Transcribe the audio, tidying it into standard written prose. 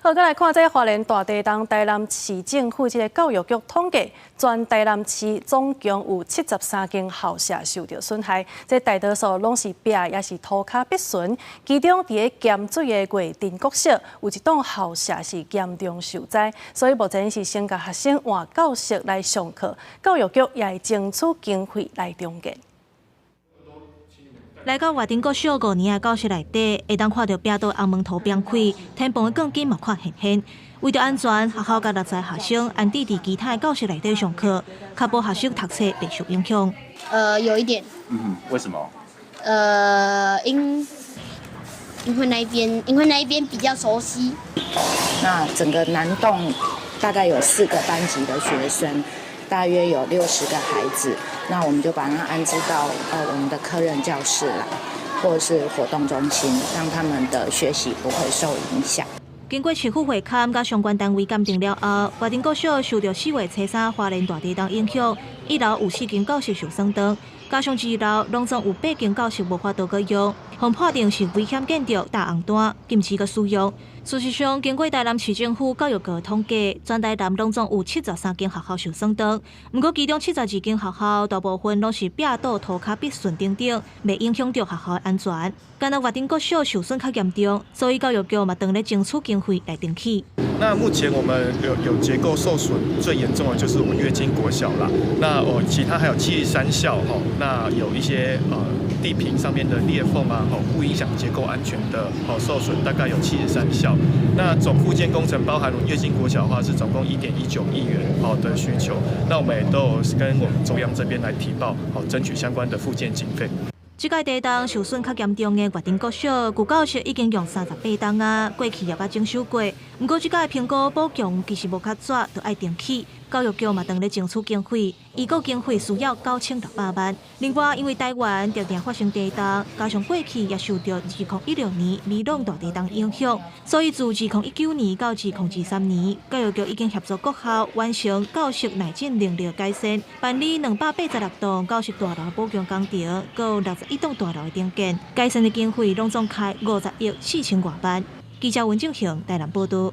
好，閣來看這花蓮大地動，台南市政府這个教育局統計，全台南市總共有73間校舍受著損害，這大多數攏是壁抑是塗跤篦損。其中佇咧鹹水的月津國小，有一棟校舍是嚴重受災，所以目前是先共學生換教室來上課。教育局也會爭取經費來重建。來到月津國小五年的教室內底，會當看著壁倒紅毛塗崩開，天棚的鋼筋嘛看現現。為著安全，學校共60個學生安置佇其他的教室內底上課，確保學生讀冊袂受影響。有一點。嗯，為什麼？因為那一邊比較熟悉。那整個南棟大概有四個班級的學生，大約有60個孩子，那我們就把他安置到我們的科任教室來，或者是活動中心，讓他們的學習不會受影響。經過市府會勘佮相關單位鑑定了後，月津國小受著4月初3花蓮大地動影響，一樓有四間教室受損當，加上二樓攏總有八間教室無法度閣用，予判定是危險建築大紅單，禁止閣使用。事實上，經過台南市政府教育局統計，全台南攏總有73間學校受損當，毋過其中72間學校大部分攏是壁倒塗跤篦損等等，袂影響著學校的安全。干焦月津國小受損較嚴重，所以教育局嘛當咧爭取經費來重起。那目前我們有結構受損最嚴重的就是我們躍進國小啦。那哦，其他還有73校吼，那有一些地坪上面的裂縫啊，吼不影響結構安全的哦受損，大概有73校。那總復建工程包含躍進國小的話，是總共1.19億元好的需求。那我們也都有跟我們中央這邊來提報，好爭取相關的復建經費。這擺地動受損較嚴重的月津國小，舊教室已經用38冬啊，過去也捌整修過。毋過這擺評估補強其實無較濟，就愛重起。教育局嘛當咧爭取經費，預估經費需要9600萬。另外，因為台灣常常發生地動，加上過去也受著2016年美濃大地動影響，所以自2019年到2023年，教育局已經協助國校完成教室耐震能力改善，辦理286棟教室大樓補強工程，閣有61棟大樓的重建，改善的經費攏總開50億4千外萬。記者溫正雄台南報導。